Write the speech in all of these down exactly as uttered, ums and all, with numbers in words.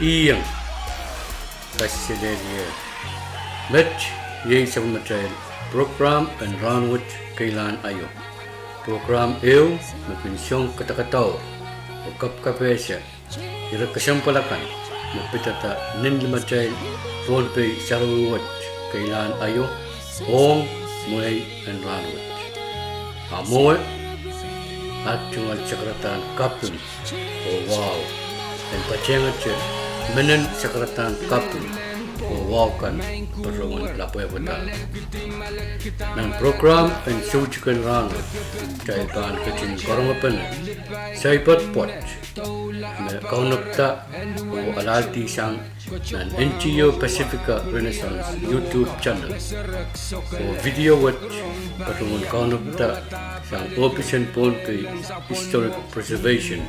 Iang, kaselehlie. Met iei sapwellimatail prokram en rahnwet keilahn aio. Prokram ehu me kin song kadakadaur oh kapkapehse ire kesempwal akan me pidada nin limatail Pohnpei sarawi wet keilahn aio ong mwehi en rahnwet. A mwowe, at tungoal sakaradahn kaping oh wahu en patehngete menen sakaradahn kaping oh wahu kan patohwan lapwehpwada. Nan prokram en soutik en rahnwet, kitail pahn ketin karongepene saipad pwoat me kaunopada oh alahldi sang nan N G O Pacifica Renaissance YouTube channel oh video wet patohwan kaunopada sang ohpis en Pohnpei Historic Preservation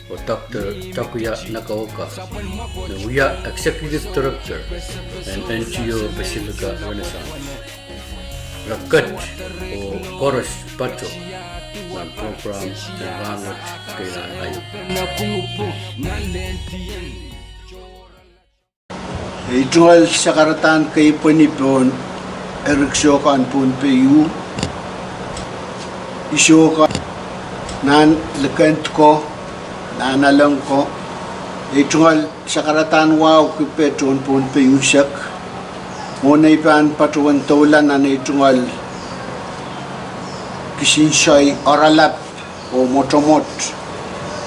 oh Doctor Takuya Nagaoka, me wia Executive Director en N G O Pacifica Renaissance. Re ket oh koaros patoh nan prokram en rahnwet keilahn aio. Ei tungoal sakaradahn keipweni pohn eri kiso kan Pohnpei u, iso kan, nan likend ko, nan aleng ko. Ei tungoal sakaradahn wahu kipe tohn Pohnpei unsek, mwohn ei pahn patohwan doula nan ei tungoal kisin soi oaralap oh mwotomwot,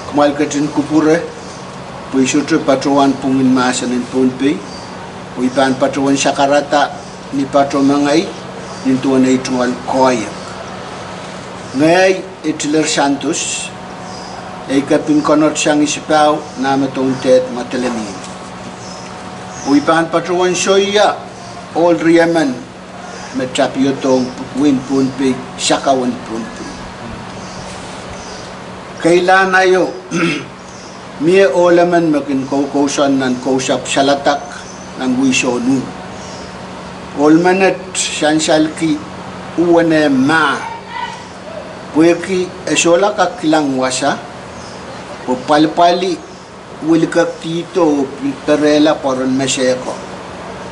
kumwail ketin kupwure, pwe I sohte patohwan pwungin mahsen en Pohnpei, oh I pahn patohwan sakarada ni patohwan mengei nin duwen ei tungoal koahiek. Ngehi Etiler Santos, ei kepin konot sang Isipau, Nahmedoun Deht, Madolenihmw. Oh I pahn patohwan soia ohl riemen me tapiodohng wehin Pohnpei, sakawen Pohnpei. Keilahn aio, mie ohl emen me kin koukousoan nan kousapw saladak nan wihsohn uh. Ohl menet sansalki uwen eh mah, pwehki e solahr kak kilang wasa, pwe pwalipwali wilkekdihdo oh perehla pwoaren mesehko,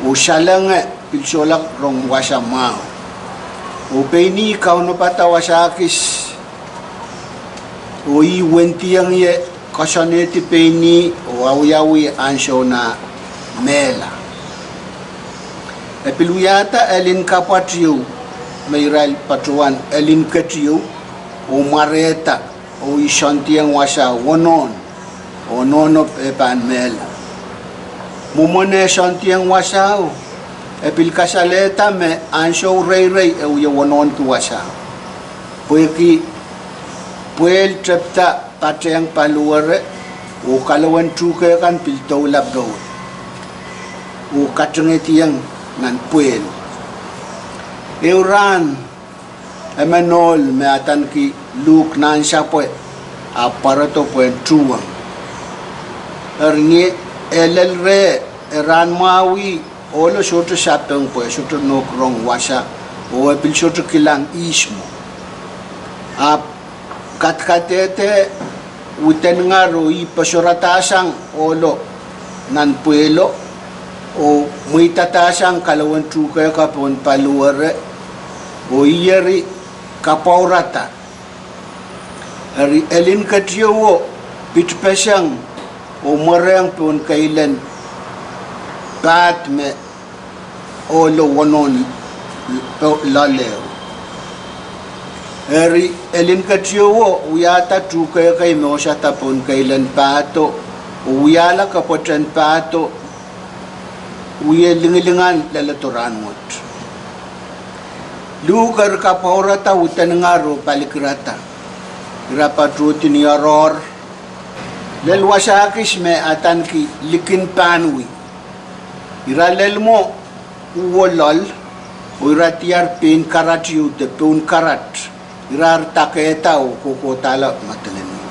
oh salenge pil solahr rong wasa mwahu. Oh pein ih kaunopada wasa kis, oh ih wendiong ie, koasoanehdi pein ih oh awiawih ansou en ah mehla. E pil wiahda elin kapwat ieu me irail patohwan elin ketieu, oh mwarehda, oh ih soandiong wasa wonohn, oh nohnohp e pahn mehla. Mwomwen eh soandiong wasao, e pil kasalehda me ansou reirei e wie wonohnki wasao, pwehki pwehl tepda patehng paliwere, oh kahluwen tuhke kan pil doula powe, oh katingediong nan pwehl. Ehu rahn, emen ohl me adaneki Luhk Nansapwe ahpw pwarodo pwehn tuhwong. Eri ni e lel reh, e rahn mwahu, ohlo sohte sapeng pwe e sohte nohk rong wasa, oh e pil sohte kilang ihs mwo. Ahpw kadkadehde widengar oh ih posoradahsang ohlo nan pwehlo, oh mweidadahsang kahluwen tuhke ko pohn paliwere, oh ih eri kapwaurada. Eri elin ketieuo pitpeseng oh mwerehng pohn keilen pahd me ohlo wonohn loal ehu. Eri elin ketieuo wiahda tuhke kei me wosada pohn keilen pahdo, oh wiahla kapweten pahdo, wie lingilingan leledo rahnwet. Luhk eri kapwaurada widengar oh palikirada. Ira patohdi ni oaroahr. Lel wasa kis me adaneki Likin Pahnwi. Ira lel mwo uwo loal, oh ira diar pein karat ieu de poun karat. Ira dakehda oh kohkohdahla Madolenihmw.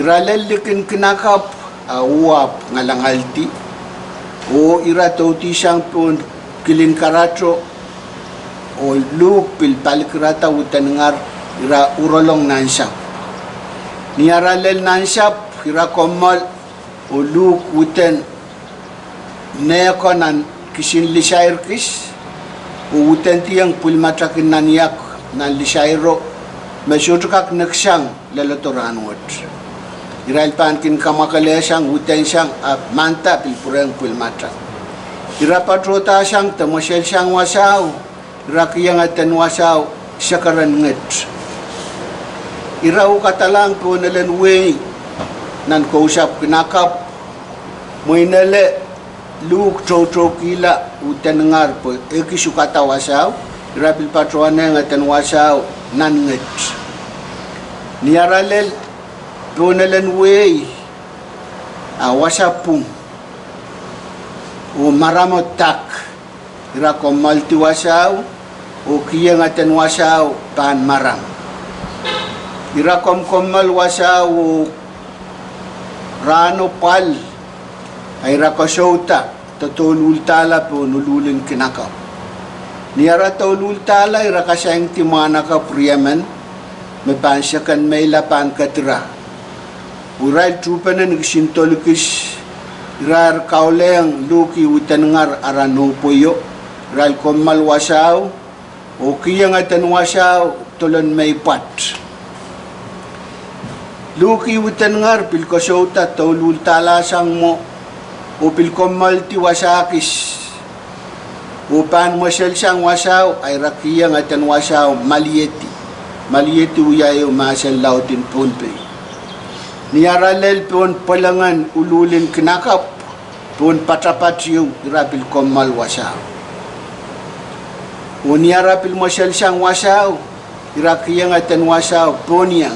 Ira lel likin kinakapw, a uwe ahpw ngalangaldi, oh ira doudisang pohn kilin karato, oh Luhk pil palikirada widengar, ira urolong Nansapw. Ni ara lel Nansapw, ira kommoal oh luhk widen nehko nan kisin lisair kis, oh widendiong pwilimataki nan iak nan lisairo, me sohte kak neksang leledo rahnwet. Irail pahn kin kamwakelehsang, widensang, ahpw manda pil pwurehng pwilimatak. Ira patohdahsang de mweselsang wasao, ira kiheng eden wasao Sekeren Ngit. Ira ukadalahng pohn elen wehi nan kousapw kinakapw, mwein ele luhk toutoukihla widen ngar pwe ekis ukada wasao, ira pil patohwanehng eden wasao Nan Ngit. Ni ara lel pohn elen wehi, a wasa pwung oh maramo dak, ira kommoaldi wasao oh kiheng eden wasao Pahn Maram. Ira komkommoal wasao oh rahno pwal, a ira kosouda de douluhl dahla pohn uluhl en kinakapw. Ni ara douluhl dahla, ira kasaingdi mwahnakapw riemen me pahn seken meila pahn kedirala. Oh irail tuhpene ni kisin dol kis, irair kaulehng luhki widen ngar ara nohpweio, irail kommoal wasao oh kiheng eden wasao Dolonmeipwat. Luhki widen ngar pil kosouda douluhl dahlahsang mwo oh pil kommoaldi wasa kis oh pahn mweselsang wasao, a ira kiheng eden wasao Maliedi. Maliedi wia ehu mahsen laud en Pohnpei. Ni ara lel pohn pwelengen uluhl en kinakapw, pohn patapat ieu, ira pil kommoal wasao. Oh ni ara pil mweselsang wasao, ira kiheng eden wasao Pohniang,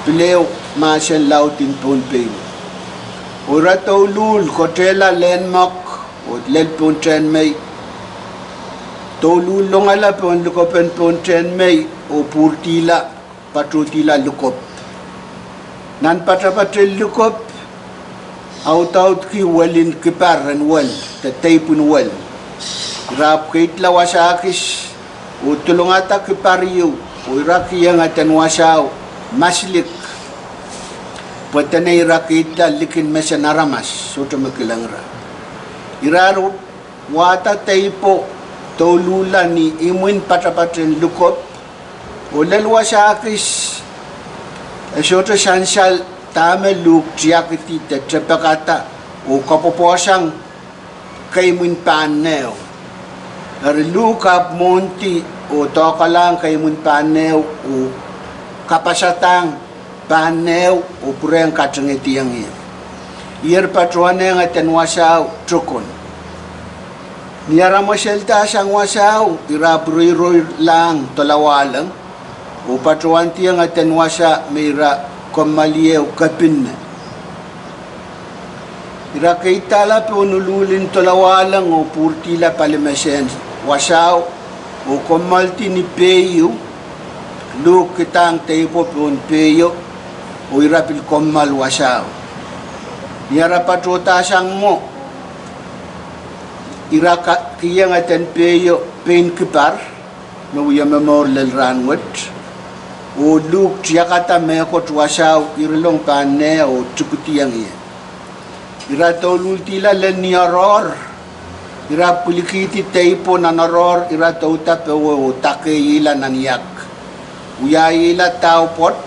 pil ehu mahsen laud en Pohnpei. Oh ira douluhl kotehla Lehnmok oh lel pohn Tehnmei, douluhl longala pohn likopen pohn Tehnmei oh pwurdihla, patohdihla likop. Nan patapat en likop, audaudki welin kipar en wel, de deipwin wel. Ira ahpw keidla wasa kis oh dolongada kipar ieu, oh ira kiheng eden wasao Masilik, pwe dene ira keidla likin mesen aramas, sohte me kilengara. Irair wahda deipo douluhla ni imwin patapat en likop, oh lel wasa kis, e sohte sansal dahme luhk tiakedi de tepekada oh kapwopwohsang keimwin pahn neo. Eri luhk ahpw mwohndi oh doakalahng keimwin pahn neo oh kapasadahng pahn neo oh pwurehng katingediong ie. Iei patohwanehng eden wasao Tokon. Ni ara mweseldahsang wasao, ira pwuriroilahng Dolawahleng oh patohwandiong eden wasa me ira kommoal ie Kepinne. Ira keidala pohn uluhl en Dolawahleng oh pwurdihla palimesen wasao oh kommoaldi ni pehieu, luhk kidahng deipo pohn pehieu, oh ira pil kommoal wasao. Ni ara patohdahsang mwo, ira kiheng eden pehieu Pein Kipar, me wia momour lel rahnwet, oh luhk tiakada mehkot wasao, irelong pahn neo oh tikidiong ie. Ira douluhl dihla lel ni oaroahr, ira pwilikihdi deipo nan oaroahr, ira douda powe oh dakehiela nan iak, wiahiela dahwo pwoat,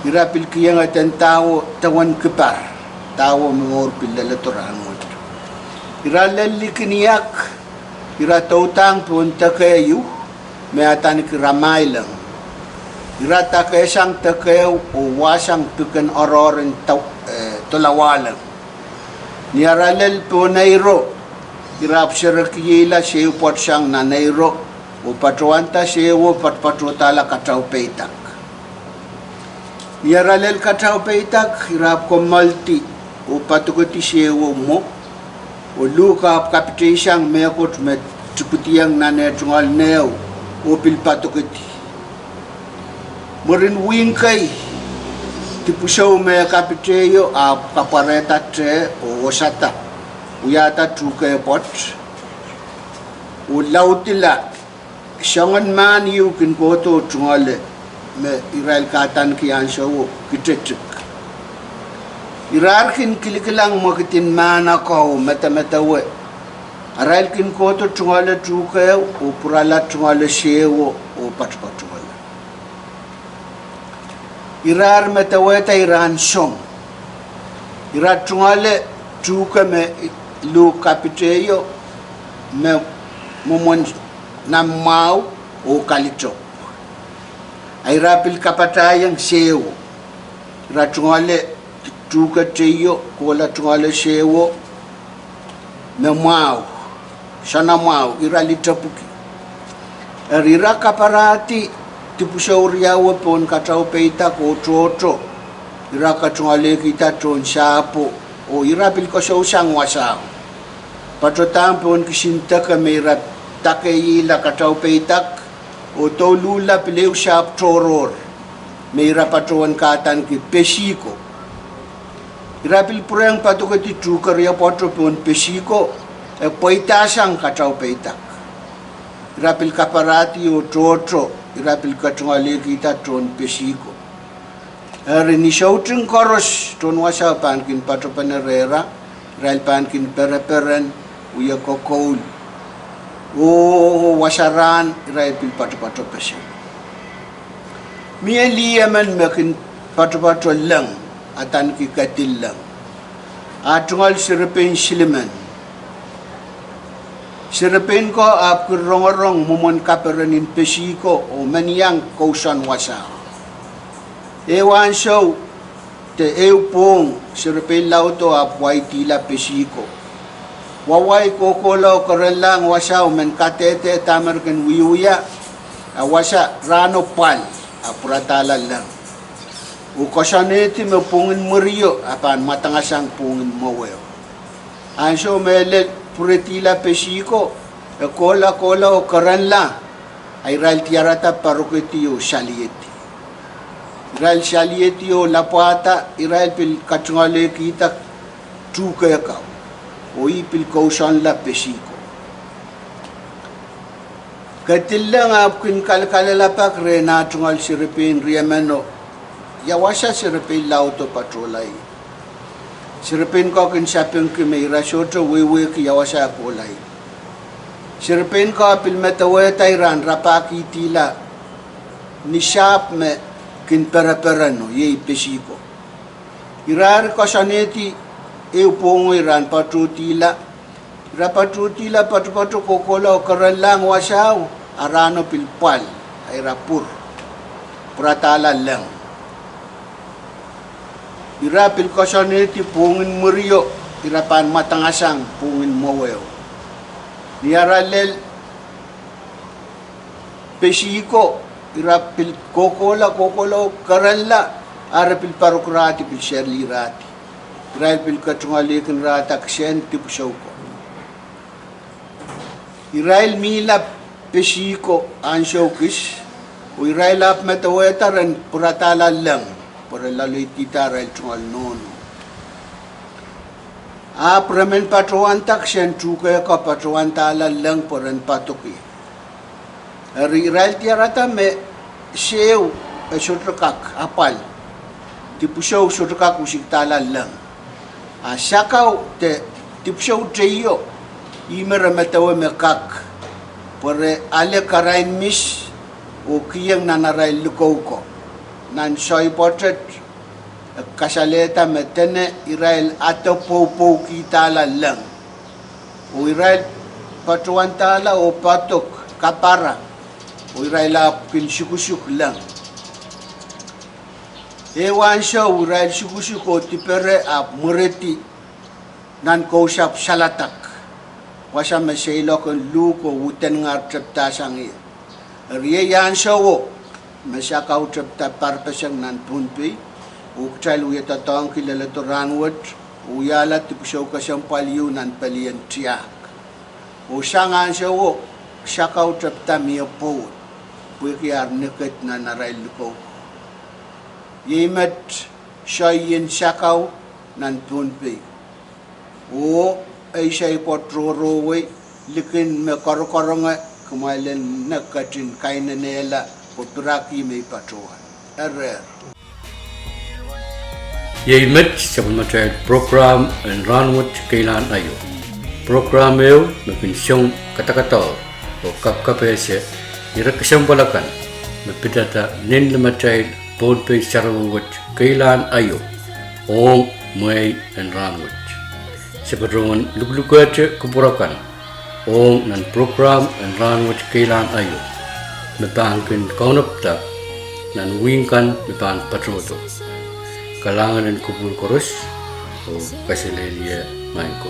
ira pil kiheng eden dahwo Dewen Kipar, dahwo momour pil leledo rahnwet. Ira lel likin iak, ira doudahng pohn deke ieu me adaneki Ramaileng. Ira dakehsang dekeo oh wahsang piken oaroahren Dolawahleng. Ni ara lel pohn eiro, ira ahpw serekihiela seiu pwoatsang nan eiro oh patohwanda seiwo patopatohdahla Kataupeidak. Ni ara lel Kataupeidak, ira ahpw kommoaldi oh padokedi seiwo mwo, oh luhk ahpw kapiteisang mehkot me tikidiong nan eh tungoal neo oh pil padokedi. Mwurin wihk kei, dipwisou me kapiteio ahpw kapwarehda teh oh wosada, wiahda tuhke pwoat oh laudila soangen mahn ieu kin kohdo tungoale me irail kadaniki ansouo Kitetik. Irair kin kilikilang mwekidin mahn ako oh medemedewe. Arail kin kohdo tungoale tuhke oh pwurala tungoale sehwo oh poatopoatoala. Irair medewehda irahn song. Ira tungoale tuhke me luhk kapiteio me mwomwen nan mwahu oh kalitopw. A ira pil kapatahieng sehwo. Ira tungoale tuhke teio, kohla tungoale sehwo me mwahu, soanamwahu, ira litopwiki. Eri ira kaparahdi dipwisou riau pohn katau peidak oh tohto, ira katungoalehkihda tohn sahpwo, oh ira pil koasousang wasao. Patohdahng pohn kisin deke me ira dakehiehla katau peidak, oh douluhla pil ehu sahpw tohrohr me ira patohwan kahdaneki pesihko. Ira pil pwurehng padokedi tuhke riapwoato pohn pesihko, e pweidahsang katau peidak. Ira pil kaparahdi oh tohto, ira pil katungoalehkihda tohn pesihko. Eri ni soutik koaros tohn wasao pahn kin patopene rehra, irail pahn kin pereperen, wie kokoul, oh wasa rahn irail pil patopatopeseng. Mie lih emen me kin patopato leng, adaneki kedilleng. A tungoal serepein silimen. Serepein ko ahpw kin rongorong mwomwen kaperen en pesihko oh men iang kousoan wasao. Ehu ansou de ehu pwohng serepein laudo ahpw waidihla pesihko. Wawai kohkohla oh kerenlahng wasao men kadehde dahme re kin wiewia, a wasa rahno pwal, a pwuradahla leng. Oh koasoanehdi me pwongin mwirio a pahn mwadangasang pwongin mwoweo. Ansou me e lel pwuredihla pesihko, e kohla kohla oh kerenla, a irail diarada parokedi oh saliedi. Irail saliedi oh lapwada, irail pil katungoalehkihda tuhke kau, oh ih pil kousoanla pesihko. Kedilleng ahpw kin kalekalelapak rehn ah tungoal serepein riemeno, ia wasa serepein laudo patohlahi. Serepein ko kin sapengki me ira sohte wehwehki ia wasa e kohlahi. Serepein ko pil medewehda irahn rapahkihdihla ni sahpw me kin perepereno, iei pesihko. Irair koasoanehdi ehu pwohngo irahn patohdihla, ira patohdihla patopato kohkohla oh kerenlahng wasao, a rahno pil pwal, a ira pwur, pwuradahla leng. Ira pil koasoanehdi pwongin mwirio, ira pahn mwadangasang pwongin mwoweo. Ni ara lel pesihko, ira pil kohkohla kohkohla oh kerenla, a re pil parokirahdi pil serlirahdi. Irail pil katungoalehkinrahda kisehn dipwisou ko. Irail mihla pesihko ansou kis, oh irail ahpw medewehda ren pwuradahla leng, pwe re loaloidihda arail tungoal nohno. Ahpw re men patohwanda kisehn tuhke ko patohwandahla leng pwe ren padoki. Eri irail diarada me sehwo e sohte kak apwal, dipwisou sohte kak wisihdahla leng. A sakau de dipwisou teio, ihme re medewe me kak, pwe re ale karain mihs oh kiheng nan arail likou ko. Nan soai pwoatet, e kasalehda me dene irail adepwoupwoukihda leng, oh irail patohwandahla oh padok kapara, oh irail ahpw kin sukusuk leng. Ehu ansou irail sukusuk oh dipere ahpw mweredi nan kousapw saladak, wasa me seiloak en luhk oh uhdenngar tepda sang ie. Eri iei ansouo me sakau tepda parpeseng nan Pohnpei, oh kitail wie doadoahngki leledo rahnwet, oh wiahla dipwisou kesempwal ieu nan pelien tiahk. Oh sang ansouo sakau tepda mie pwoud, pwehki ar neked nan arail likou. Iei met soaien sakau nan Pohnpei. Oh ei soai pwoat rohrowei, likin me koarokoaronge, kumwail en ketin kainenehla pwe piraki me I patohwan. Erehr. Iei met sapwellimatail prokram en Rahnwet Keilahn Aio. Prokram ehu me kin song kadakadaur oh kapkapehse ire kesempwal akan me pidada nin limatail Pohnpei sarawi wet keilahn aio ong mwehi en rahnwet. Se patohwan lukulukehte kupwur akan ong nan prokram en Rahnwet Keilahn Aio me pahn kin kaunopada nan wihk kan me pahn patohdo. Kalahngan en kupwur koaros oh kaselehlie maing ko.